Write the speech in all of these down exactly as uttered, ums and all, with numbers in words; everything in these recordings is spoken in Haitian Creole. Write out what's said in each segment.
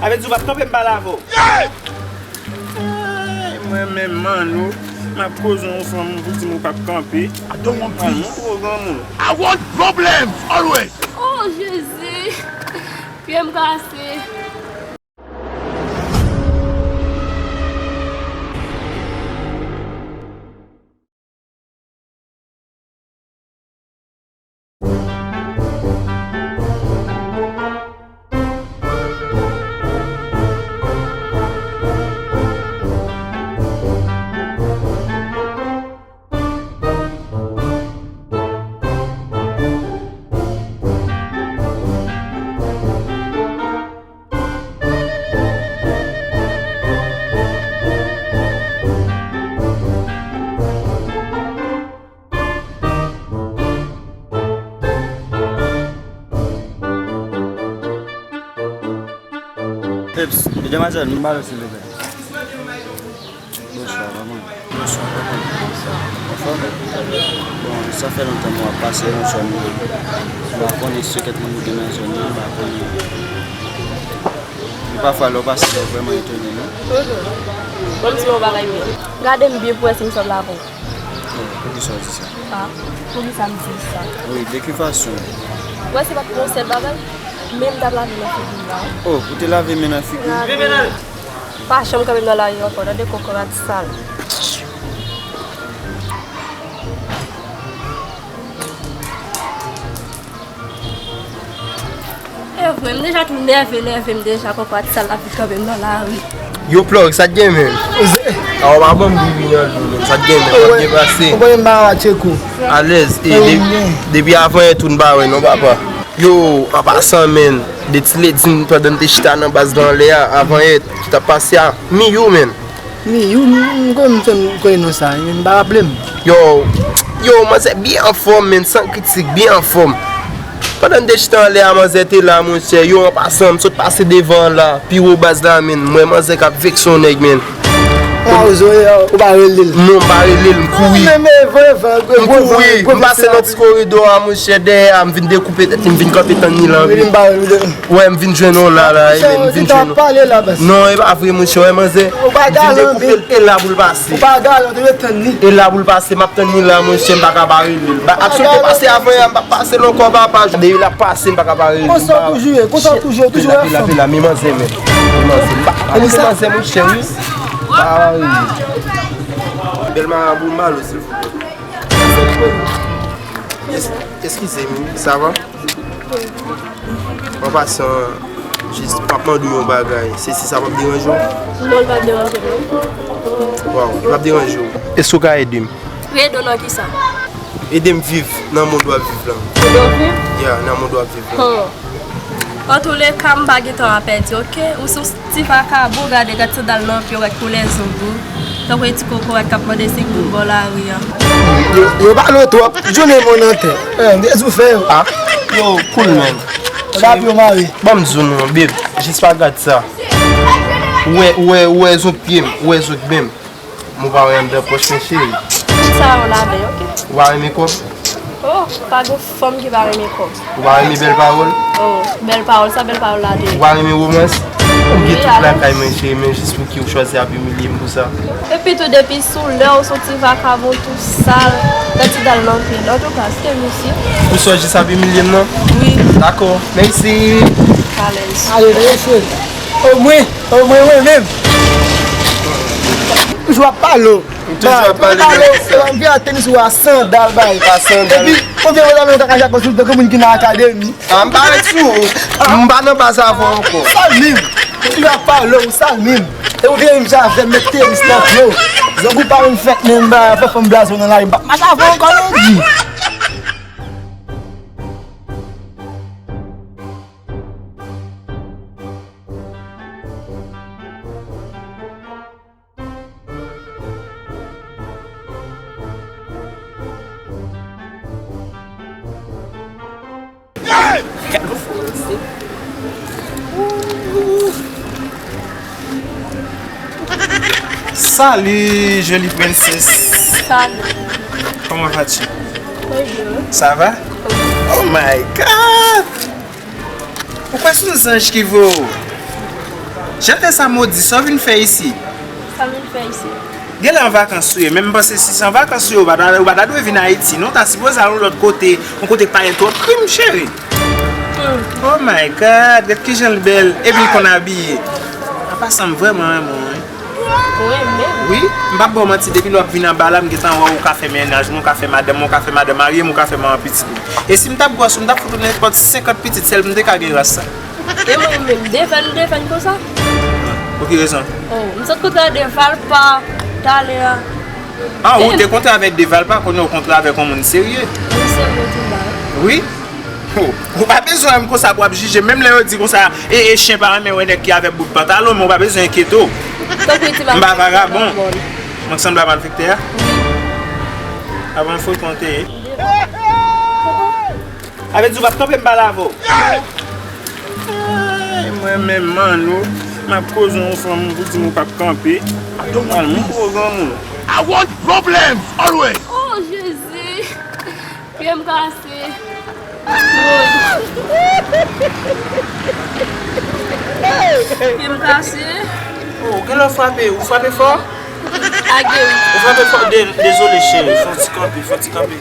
Sa vle di w p ap kanpe m pale avè w. Ay, mwen menm, Manno, m ap koze yon fanm, ou di m ou p ap kanpe. I don't want peace. Manno, ou gwo granmoun. I want problems always. Oh, Jezi! Pye m kase. Peps, demwazèl, m ba yo silvouplè. Bonswa, kòman? Bonswa, kòman? Anfòm? Bon, sa fè lontan mwen ap pase yon zòn. M pa konnen si kèk moun ki gen nan zòn nan, m pa konnen. Men pafwa, lè w pase, w vrèman etone, non? Mhm. Bon, m di yon bagay, men. Gade m byen pou wè si m sanble avè w. Oh, poukisa w di sa? Ah, poukisa m di sa? Wi, de ki fason? Ou wè se pa t yon sèl bagay, men m t ap lave nan figi m la. Oh, ou te lave men nan figi w? Pa janm kanpe m nan lari ankò, tande kokorat sal. E vre, m deja tou nève, nève m deja, kokorat sal la vin kanpe m nan lari. Yo, Plug, sa t gen menm? A, w pa ban m bouyi nan dlo, menm, sa t gen menm, w ap byen pase. Ou konnen m pa tcheko. Alèz, e, de-, depi avan yè tou n pa wè non, papa. Yo, an pasan, menm, de ti ledi m pandan n te chita nan baz la anlè a, avan yè, ki t ap pase a, Miyou, menm. Miyou, m, m, m, m konnen non sa, men m pa raple m. Yo, yo, manzè byen anfòm, menm, san kritik, byen anfòm. Pandan n te chita anlè a, manzè te la, monchè. Yo, an pasan, m sot pase devan an la, pi wo baz la, menm. M wè manzè k ap vekse yon nèg, menm. A, ou zo, ou pa rele l? Non, m pa rele l, m kouri. M kouri, m pase nan ti koridò a, monchè, dèyè a, m vin dekoupe tèt li, m vin kanpe tann li la. Wi, m pa rele l. Wè, m vin jwenn ou la, la, e, men, m vin jwenn ou. Non, e pa vre, monchè, wè, manzè. M vin dekoupe l, e la pou l pase. Ou pa galan, ou te dwe tann li. E la pou l pase, m ap tann li la, monchè, m pa ka pa rele l. Ba, aksyon te pase avan yè, m p ap pase l ankò, papa. Depi l ap pase, m pa ka pa rele l. Konsa w toujou ye, konsa w toujou ye, ou toujou wè fanm. Pela, pela, men manzè, men. Men manzè, m pa, men se manzè, monchè, wi. Ay. Bèl marabou, m ba l, silvouplè. Es-, eskize m, wi, sa va? An pasan, jis, m ap mande w yon bagay. Se si sa p ap deranje w? Non, l p ap deranje m, non. Waw, li p ap deranje w. Èske w ka ede m? Ede w nan kisa? Ede m viv nan mond w ap viv lan. Ede w viv? Ya, nan mond w ap viv lan. Hon. Antouleka, m pa gen tan a pèdi, oke? Ou sou Ti vakabon, gade, gad sandal nan pye w ak koulè zong ou. Tankou yon ti kokorat k ap mande senk goud bò lari a. Yo, yo pale w twòp, jounen moun an tè. Eh, bezou fè yo. Ah, yo, cool, man. Gad yo mare. Ban m di w non, babe, jis pa gad sa. Ou wè, ou wè, ou wè zong pye m, ou wè zong men m. Mwen pa wè anndan pòch mwen, cheri. Tout sa yo ladan, oke? Ou pa renmen kòb? Oh, pa gen fanm ki pa renmen kòb. Ou pa renmen bèl pawòl? Oh, bèl pawòl, sa bèl pawòl la te ye? Ou pa renmen womans? Ou gen tout lakay mwen, cheri, men jis pou ki ou chwazi ap imilye m konsa? Epi tou, depi sou lè ou soti vakabon tou sal, nan ti dal nan pye l. Antouka, se te mesi. Pou sa w jis ap imilye m nan? Wi. Dakò, mèsi. Alèz. Ale, rete, cheri. O mwen, o mwen, mwen menm. Toujou ap pale w. M toujou ap pale de sa. M gen tenis ou a sandal bay. Pa sandal. Epi, konbyen mwa nan kaka jakòs ou tankou moun ki nan akademi. Ah, m pa ret sou ou. M pa nan baz avè w ankò. Sa menm. M toujou ap pale w, sa menm. E ou vye m javè m met tenis nan pye w. Zong ou pa menm fèt menm ba fè fanm blaze w nan lari. M p ap mache avè w ankò non di. Salut, jolie princesse. Salut. Comment vas-tu? Très bien. Ça va? Oui. Oh my God! Ou kwè se yon zanj ki voye w? Jante sa modi, sa w vin fè isi? Sa m vin fè isi? Genlè an vakans ou ye, men m panse si se an vakans ou ye, ou pa ta, ou pa ta dwe vin Ayiti, non, ou ta sipoze al yon lòt kote, yon kote k pa gen twòp krim, cheri. Hmm. Oh my God, gad kijan l bèl, epi l konn abiye. An pasan, m vrèman renmen w, wi. Ou renmen m? Wi, m p ap ba w manti, depi lè w ap vin anba la, m gentan wè w, ou ka fè mennaj mwen, ou ka fè madanm mwen, ou ka fè madanm marye m, ou ka fè manman pitit mwen. E si m t ap gwòs ou, m t ap fout ou nenpòt senkant pitit, sèl pou m te ka gen ras sa. E mwen menm, deval ou deval konsa? Pou ki rezon? Oh, m sot kontre a deval pa talè a. Ah, ou te kontre avèk deval pa, kounye a ou kontre avèk yon moun serye? Moun serye tou ba. Wi? Oh, ou pa bezwen wè m konsa pou w ap jije. Menm lè yo di konsa, e, e chen pa renmen wè nèg ki avèk bout pantalon, men ou pa bezwen enkyete w. M pa vagabon. Mwen sanble a malfektè a? Wi. Avan fout konte. Avè di w p ap kanpe m pale avè w. Ay, mwen menm, Manno, m ap koze yon fanm, ou di m ou p ap kanpe. Al, mwen gwo granmoun. I want problems always. Oh, Jezi. Pye m kase. Pye m kase. Oh, gen lè w frape, ou frape fò? Age wi. Ou frape fò, de-, dezole cheri, fò ti kanpe, fò ti kanpe.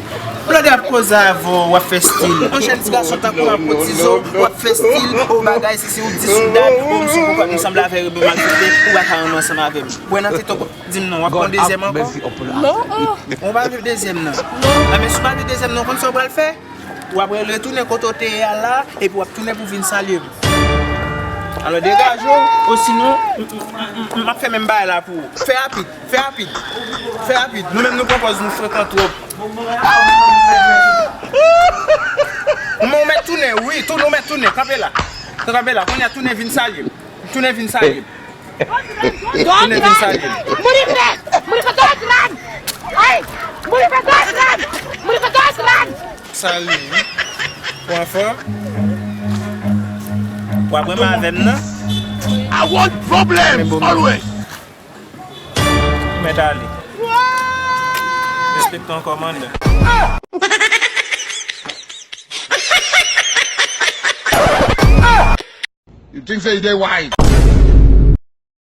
Blòdè ap koze avè w, w ap fè stil. Yon jèn ti gason tankou w ap potizo, w ap fè stil, ou bagay, si, si ou di soudad, ou m sou koukòt, m sanble avè rebe malfektè, ou pa ka renmen ansanm avè m. Wè nan tete w, di m non, w ap pran dezyèm ankò? Non, oh. Ou pa vle dezyèm nan? Non. Enben, si w pa vle dezyèm nan, ou konn sa w pral fè? W ap retounen kote w te ye a la, epi w ap tounen pou vin salye m. Alò, degaje w, osinon, m, m, m, m, m ap fè menm bagay la pou ou. Fè rapid, fè rapid, fè rapid. Nou menm nou pran pòz nou frekan twòp. Mwen ou mèt tounen, wi, tounen, ou mèt tounen. Kanpe la. Kanpe la. Kounye a tounen vin salye m. Tounen vin salye m. Tounen vin salye m. Mouri frè! Mouri frè Donald Trump! Ay! Mouri frè Donald Trump! Mouri frè Donald Trump! Salye m. Ou anfòm? W ap renmen avè m nan? I want problems always. Ou mèt ale. Respekte yon kòmandan. You think say they wise?